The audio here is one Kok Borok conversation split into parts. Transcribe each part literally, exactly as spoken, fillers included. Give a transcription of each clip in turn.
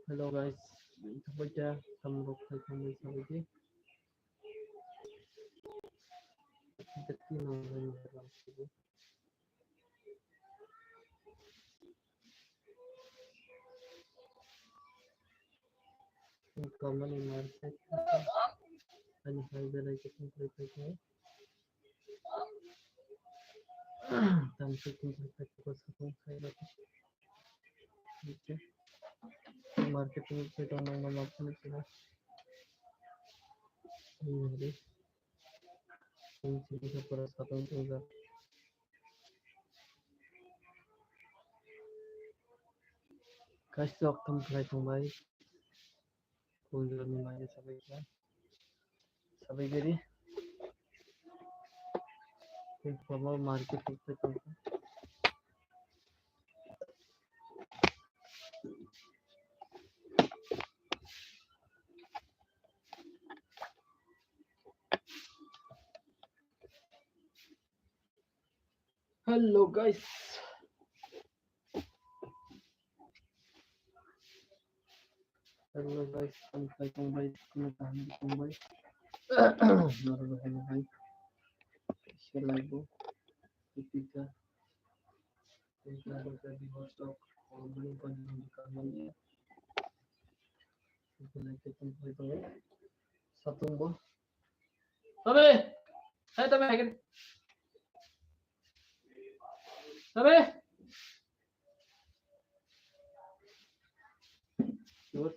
Hello guys, thabai kha, samrok khai thangbai sabai khe. Jati nang nang nang nang. Kamani market ani hai belai khe tongthai khe. Tamsuk tongthai khe ko sakong khai. Market ni se tong nang ma phone se na. Ini hari. Ini se bisa pura satu juga. Kaisa oktham khlai tongbai. Kunjurni mai sabai kha. Sabai gari. Informal market tongkha. Hello guys. Hello guys, ang khlai tongbai, ang kaham tongbai. Norok hai hai. Share live bo. Tipika. Tipika, tipika, di WhatsApp. Already pon di kamani. Tipika, tipika, tipika. Satung bo. Tabe. Hai tabe hai. Tabe. Hello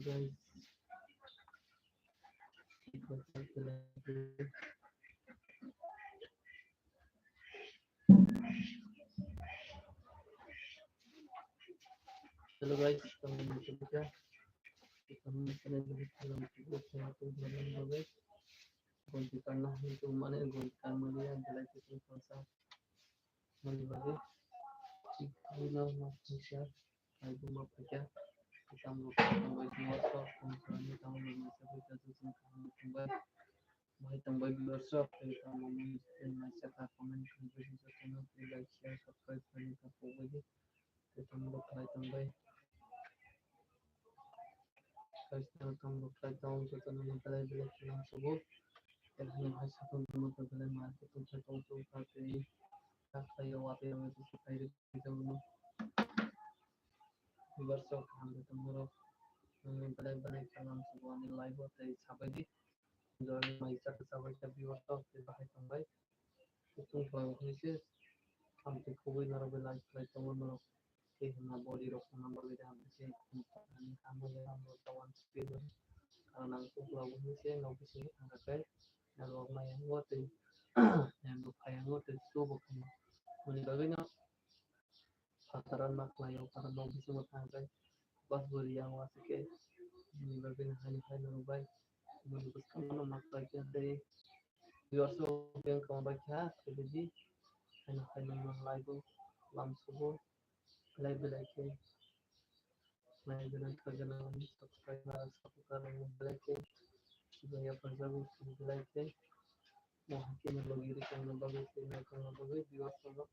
guys. Hello guys, kami mencoba. Kami mencoba dalam video saya tu belum guys. Gonti karena itu mana gonti karena dia jelek itu kuasa. Mani bagi. Kita mau bisa. Hai buma phaikha, tamo tamo bai tamo sok, tamo tamo bai masa phaikha, tamo tamo bai. Bahai tamo bai viewers rok, tamo tamo bai masa kha comment khlai bai, tamo bai like, share, subscribe khlai bai, tamo bai tamo bai khlai tamo bai. Guys, tamo tamo bai khlai tamo, tamo bai belai belai khlai tamo sobo. Tamo hai sakon tamo bai belai market tamo khlai tamo sobo kha tei kha khlai yo, watwi yo, tamo khlai rw. Viewers rok kaham khe tongmorok, belai belai kaham subo ani live o tei sabai di. Join mai chak sabai khe viewers rok tei bahai tongbai. Kutung khlai hwnwi se hamtwi khobwi norok bai live khlai tongo norok. Tei hwnna body rok hwnna bagwi de hamtwi se ani hamya hamya tawan speed rok. Ang nang kuk labu hwnwi se nok bising thangkha khe norok maya wngo tei yang bo phai wngo tei slow bo khainai. Moni bagwi no. Phataro ma khlai o, phataro nok bisingo thang khe bus bo riyang uansukhe bini bagwi no haino haino rwbai. Bini bwskango no ma khlai khe tei viewers rok beng kwma bai kha khe bidi haino haino no live o lam sugo belai belai khe. Nai gwnang kha gwnang subscriber supporter rok belai khe belai khe. Mo hakhe no logi rwkang no bagwi tei naikang no bagwi viewers rok.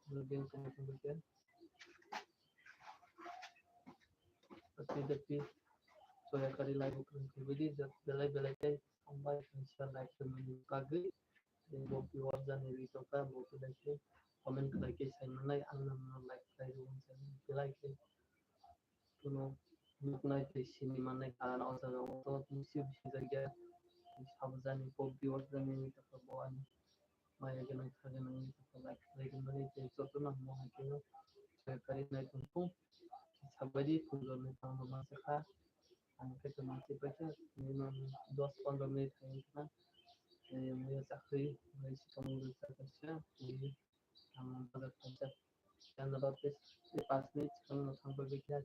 Ano beng tongma tongma khe. Ati dati soya kari live o kwrwng khe bidi belai belai khe hambai kaisa like khe mani bagwi. Bo viewers jani ri tongkha, bo belai khe comment khlai khe sai manai, ang no like khlai rw hwn sai belai khe. Kuno nuknai tei sini mannai karon o jaga o to bisi bisi jaga sabo jani bo viewers jani ri tongkha bo ani maya gwnang kha gwnang ri tongkha like khlai rw mani tei joto no mo hai khe no soya kari nai tongkhu sabai di phunjor ni tang rw ma se kha. Ang khe tongma se paisa minimum dos pondro minute hai wngkha. Muya chakri hai sikang rwkha kaisa. Ang bazar thansa. Yang dapat tei pas minute sikang no thang pai kha.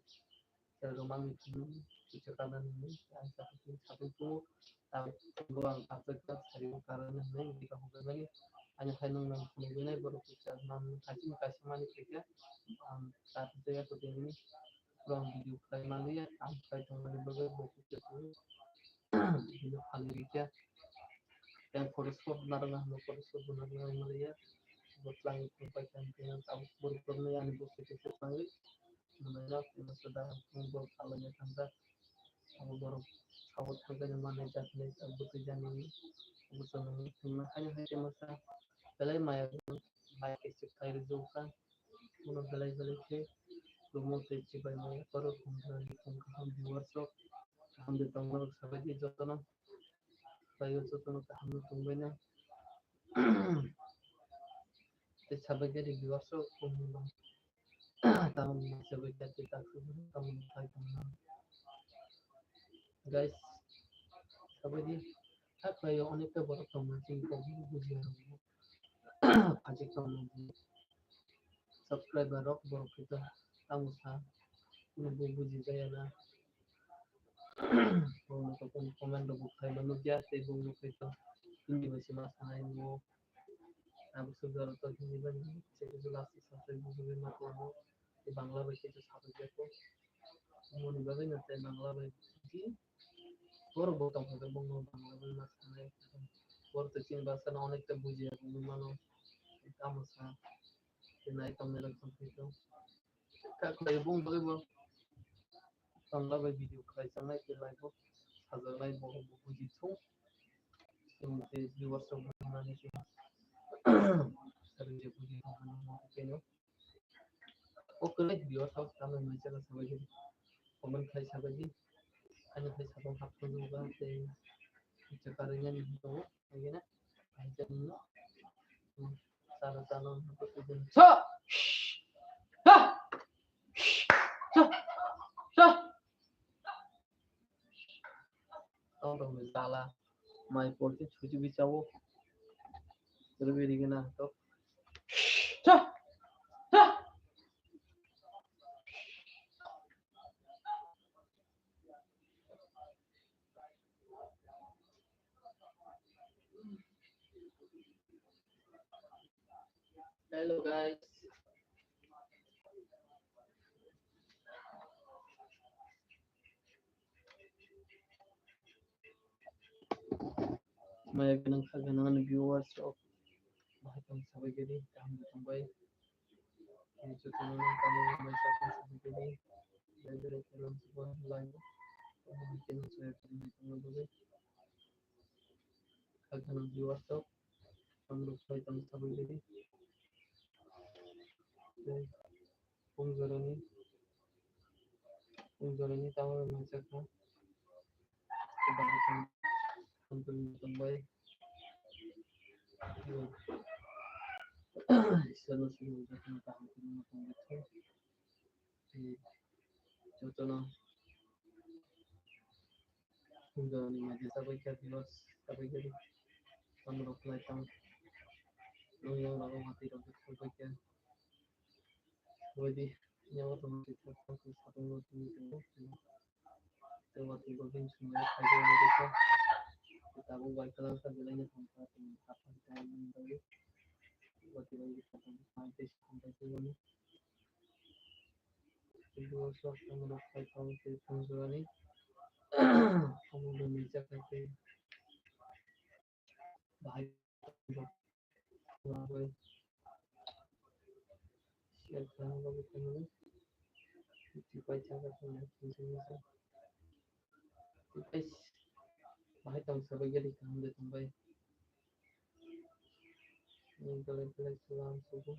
Romang ni thang kisa kana ni ang chakri sapung pung. Tabuk ang kapsa kap sari karana hinwi bika hokjagmani. Ani hai nung nang phunugwi nai borok kisa man kaisa kaisa mani khaikha. Ang Aro tei eko tini borok video khlai manliya, ang khlai tongmani bagwi bo kisa twi video khlai rikya. Tei photoshoot narwkna hwnwi photoshoot bo narwkna manliya. Bo twlangwi phone paikha hwnkhe ang tabuk borok rokno ani bwsai kisa twlangwi manlaiya, tei masa da ang phone borok khlaina thangjak. Abo borok sabo thangkhe manwi jatni bwtwi jani bwswk nangwi thwngna haino hai tei masa belai maya bai khe swk khai rwjak kha. Bono belai belai khe lumo tei chibai maya borok hamjani tong kaham viewers rok kaham de tongma rok sabai di jotono khlaio jotono kaham no tongbaino tei sabai khe di viewers rok tongmani tamo sabai khe tei tak tamo khai tongma guys sabai di tak khlaio onekta borok tongma chini kok bujiya rok. Ajik tongmani subscriber rok borok khe to tamo sa kuno bo buji jaya na. Bo no to kuno comment rok bo khlai ma nukya tei bo no khe to hindi bai se ma sanai mo. Abo subject rok to hindi bai se khe last subject buji ma ko mo. Tei Bangla bai khe to subject ko. Moni bagwi no tei Bangla bai buji. Borok bo tongkha khe bongno Bangla bai ma sanai. Borok to chini bwsano onekta bujiya wngwi mano. Tamo sa. Tei nai tongnairok tongkhe to. Kha khlai bong bagwi bo Bangla bai video khlai changnai tei live o sajaknai borok bo buji thung. Tei viewers rok bo nani tei. Sabai je buji thung hwnwi tei no. O kwrwi viewers rok tamo mui channel sabai di. Comment khai sabai di. Ani khai sabang hap thang ba tei. Chakar yang ni to. Lagi na. Hai channel no. Chalo chalo. Sa. Ha. Sa. Sa. Tong tong ni sala. Mai por ke chuji bi chawo. Terus beri kena to. Sa. Sa. Hello guys. Maya gwnang kha gwnang ani viewers rok bahai tong sabai gari kaham tong bai. Ani jotono nang kamo mai sa tong sabai gari. Dai dai khe lam suba lai bo. Tamo hai khe nang saya khe nang tong bai. Kha gwnang viewers rok. Tamo rok sai tong sabai gari. Dai. Pung jorani, pung jorani tamo rok nangjakha. Tongbai. Iswrno swnamjakha kaham kwrwngno tongbaikha. Tei jotono Hwnjani maji sabai kha, dinos sabai kha di. Tamrok lai tang. Nung yang rok watwi rok sabai kha. Sabai di. Yang rok watwi rok sabai kha. Tei watwi rok bini simi rok khai khe watwi kha. Tabuk bai kwlangkha belai no hamkha tei haphan tei nung bagwi. Watwi rok bini simi rok khai khe. Video short camera khai tong tei phunjorani. Omo bo nijak hai tei bahai share khlaina bagwi tongmani. Tei pai chakha tongmani phunjorani. Guys, bahai tong sabai gari kaham de tongbai. Ni belai belai salam sugo.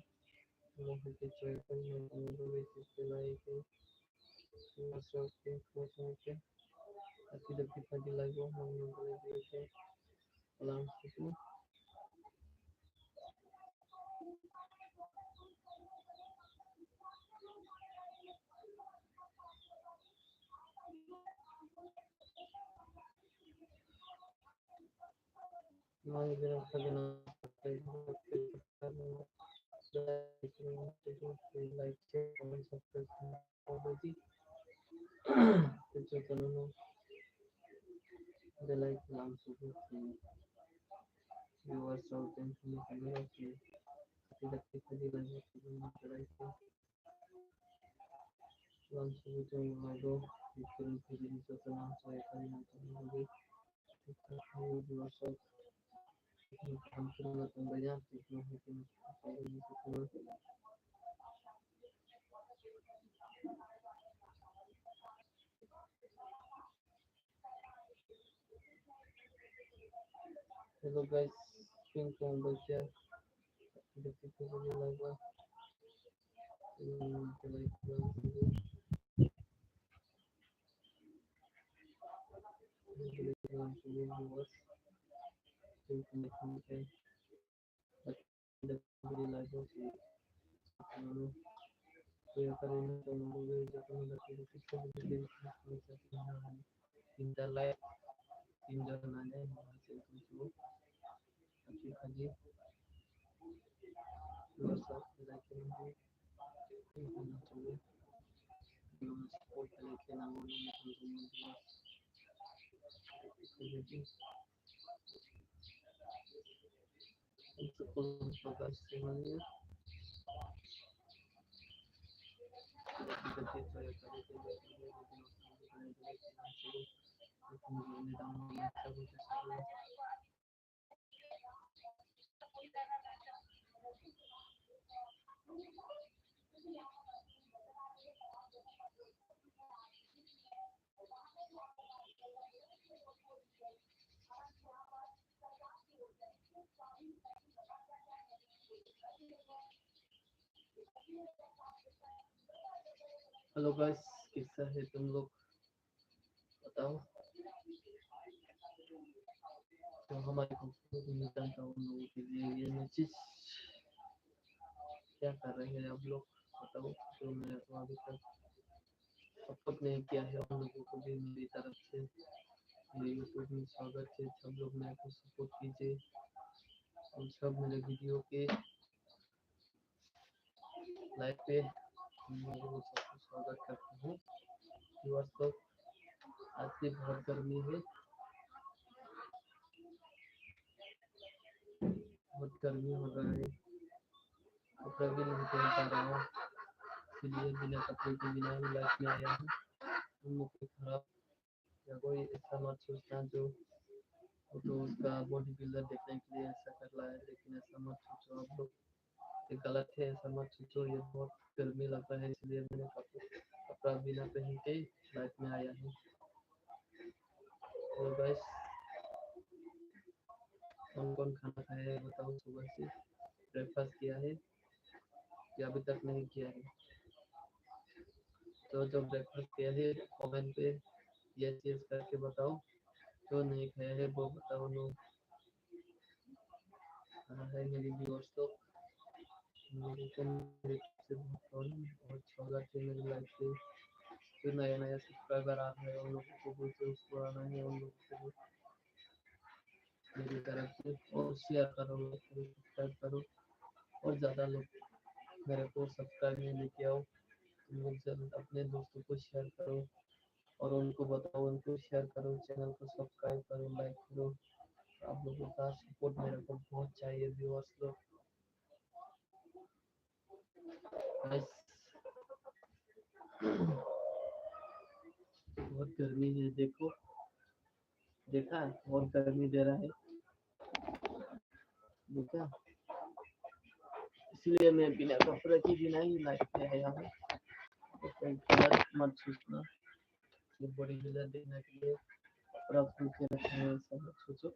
Mo hai khe choi khe mo tong bagwi khe belai khe. Mo sok khe mo sok khe. Happy happy party lai bo mo ni belai belai khe. Salam sugo. Like, share, comment, subscribe. Already. Jotono no belai lam sugo. Viewers rok thank you. Belai. Belai. Lam sugu tong lago, bikin video joto nang chai kari nang tong lago. Tik tak hayo di WhatsApp. Bikin kaam kiri nang tong lago, tik nang bikin kaam kiri nang tong lago. Hello guys, ping pong bacha. Jadi kita lagi lagi. Hmm, kita lagi lagi. Kita lagi lagi. Ping pong bacha. Tinta light, tinta nane, tapi haji. Dua satu lagi nanti. Belum sepuluh kali kena mau. Hello guys, कैसा है तुम लोग? बताओ। तो हमारी खूबसूरत हिंदुस्तान का उन लोगों के लिए ये मैसेज, क्या कर रहे हैं आप लोग? बताओ। जो मैंने तो अभी तक सपोर्ट नहीं किया है, उन लोगों को भी मेरी तरफ से मेरे YouTube में स्वागत है। सब लोग मेरे को सपोर्ट कीजिए और सब मेरे वीडियो के लाइव पे हम लोगों को सबको स्वागत करता हूँ। व्यूअर्स लोग, आज भी बहुत गर्मी है, बहुत गर्मी हो रहा है, कपड़ा भी नहीं पहन पा रहा हूँ, इसलिए बिना कपड़े के बिना ही लाइव में आया हूँ। उन लोग की खराब या कोई ऐसा मत सोचना जो वो तो उसका बॉडी बिल्डर देखने के लिए ऐसा कर रहा है, लेकिन ऐसा मत सोचो आप लोग, ये गलत है, ऐसा मत सोचो। ये बहुत गर्मी लग रहा है, इसलिए मैंने कप-, कपड़ा बिना पहन के लाइव में आया हूँ। तो गाइस, कौन कौन खाना खाया है बताओ, सुबह से ब्रेकफास्ट किया है या अभी तक नहीं किया है? तो जो ब्रेकफास्ट किया है कमेंट पे यस यस करके बताओ, जो नहीं खाया है वो बताओ नो। हाँ, है मेरे व्यूअर्स लोग, उन लोगों को मेरे तरफ से बहुत प्रॉब्लम और अच्छा लगा कि मेरी लाइफ पे जो नया नया सब्सक्राइबर आ रहे हैं उन लोगों को बोलते उसको आना है, उन लोगों को मेरी तरफ से और शेयर करो, सब्सक्राइब करो और ज़्यादा लोग मेरे को सब्सक्राइब में लेके आओ। तुम लोग जरूर अपने दोस्तों को शेयर करो और उनको बताओ, उनको शेयर करो, चैनल को सब्सक्राइब करो, लाइक करो। आप लोगों का सपोर्ट मेरे को बहुत चाहिए व्यूअर्स लोग। गाइस, बहुत गर्मी है, देखो, देखा, बहुत गर्मी दे रहा है, देखा, इसलिए मैं बिना कपड़े की बिना ही लाइव पे आया हूँ। तो कोई गलत मत सोचना, ये बॉडी बिल्डर देखने के लिए कपड़ा खोल के रखे हैं, ऐसा मत सोचो।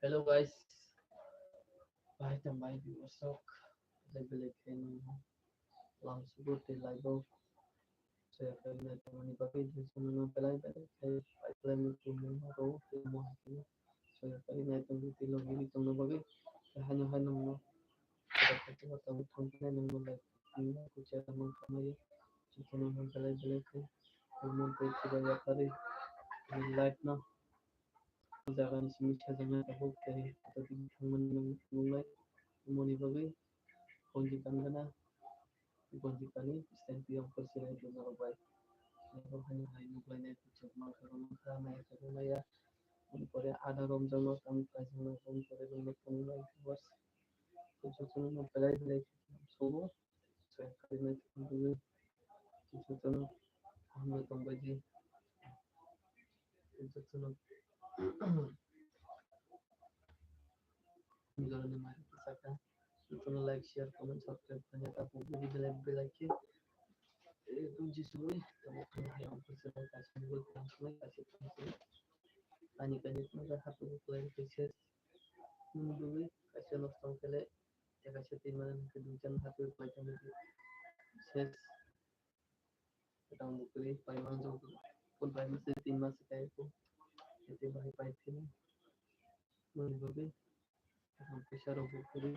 Hello guys, bahai tong bai di bosok, belai belai khe nang lam sugo tei live o soya kari nai tongmani bagwi dui jona no belai belai khe pai khlai mani tongmani aro tei mo hai khe soya kari nai tongwi tei logi ri tongna bagwi haino haino no Tabuk thangkhe nangno live ni kuchera mankha maya. Chikhe nangno belai belai khe tongmani tei chibai yakarwi live no o jaga ni simi sajaknai tabuk tei kotor twi thangmani nung-, nungnai. Tongmani bagwi gonji kangana, gonji kani stand twi ongkhor silai tongma rok bai. Abo haino hai nuk lainai kuchuk mankha mankha maya khe maya. Ani pore ada romjak no tamo kaijaknai, ani pore romjak tongnai viewers. Jotono belai belai sugo. Jotono hambai tongbaidi. Jotono jorani mai saka. Jotono like, share, comment, subscribe khaina ta belai belai khe. Tamo khaina hai ang kaisa kaisa mobile tang sui kaisa tang sui. Ani kani tong ka hatu ko khlai khe ses. Muni bagwi kaisa nosto khe le, tei kaisa tin mani hwnkhe duijan hatu khlai tong khe ses. Tamo kwrwi pai manjak phone pai masa tin masa khe ko. Tei bahai pai phino. Muni bagwi. Kaisa rok bo kwrwi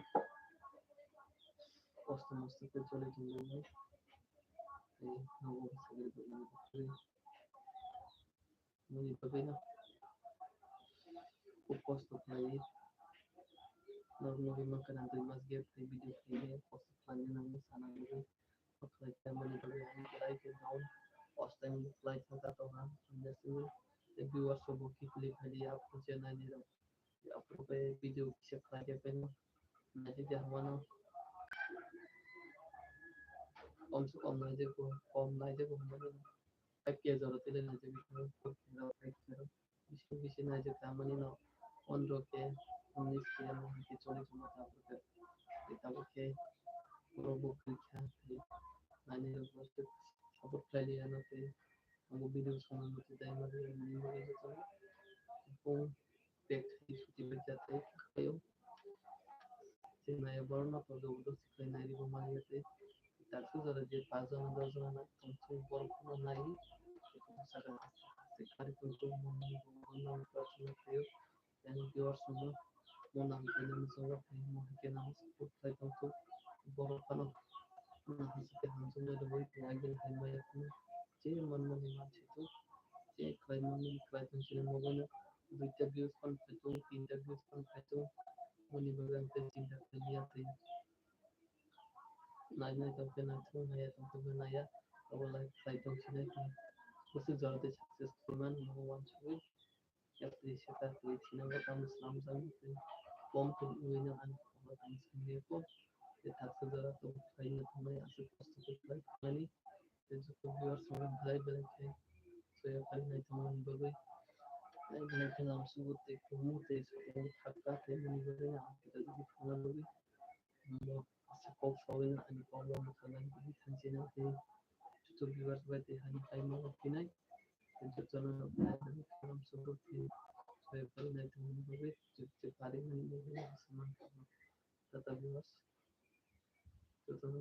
kosto mosto khe choli tonglainai. Tei nogo bwsajwk rok bo kwrwi. Muni bagwi no khub kosto khlaiwi. Norok nugwi mankha na dui mas gap tei video khlaiwi kosto khlaina nangwi sana nugwi. Khlai khe mani bagwi ang belai khe down, first time khlai thangkha tongha, hamya simi tei viewers rok bo kiphilwi phaidi, aphuru je nainai rok, aphuru khe video kisa khlai khe pheno naidi de hamano, kom se kom naidi ko, kom naidi ko hamano five K jora tile naidi ko, four K jora, five K jora. Bisi bisi naijak tamani no pondro K, unis K, mo hai khe choli tongma tabuk khe. Tei tabuk khe borok bo kwrwi kha tei nainai rok bo support khlai liya no tei abo video song no tei dai ma rwya nini bagwi jotono bung pek khai suti bai kha tei khaio. Tei naiya borok no to jobor dosti khlai nai rwbo manya tei Taksa jora je paanch jona, dos jona nai tongthok borok phano nai. Saka haste haste kari tongthok mwnwi bo nang prarthana khaio. Yang viewers no mo nang khe nang jora khaio, mo hai khe nang support khlai tongthok. Borok phano nang haste khe hamjaknai rwui tei agini hai maya phano je manmani mansi thok, je khlai manmani khlai tong chini mobile no duita views phano phai tong, tinta views phano phai tong. Moni bagwi ang tei chinta khlai liya tei. Nainai tongkhe naithok, naiya tongkhe naiya, abo like khlai tong sinai khe. Bwswk jora tei success khlai man, abo uansugwi yapri se ta twi thinango tamo swnamjak tei kom tong wngwi no ang abo tamo swngwi kho. Tei taksa jora tong khlai no thangnai aswk kosto khe khlai thangnani. Tei joto viewers rok belai belai khe soya khlai naithokmani bagwi belai belai khe lamsugo tei kumu tei sakani thakka tei mani bagwi ang khe tei thangna bagwi. Aswk kok saui ani kok no mwthangna bagwi thanchina tei chuchuk viewers bai tei hani kaima rok phinai. Tei jotono no belai belai khe lamsugo tei soya khlai naithokmani bagwi chukchuk kari mani bagwi aswk mankha. Tata viewers. Jotono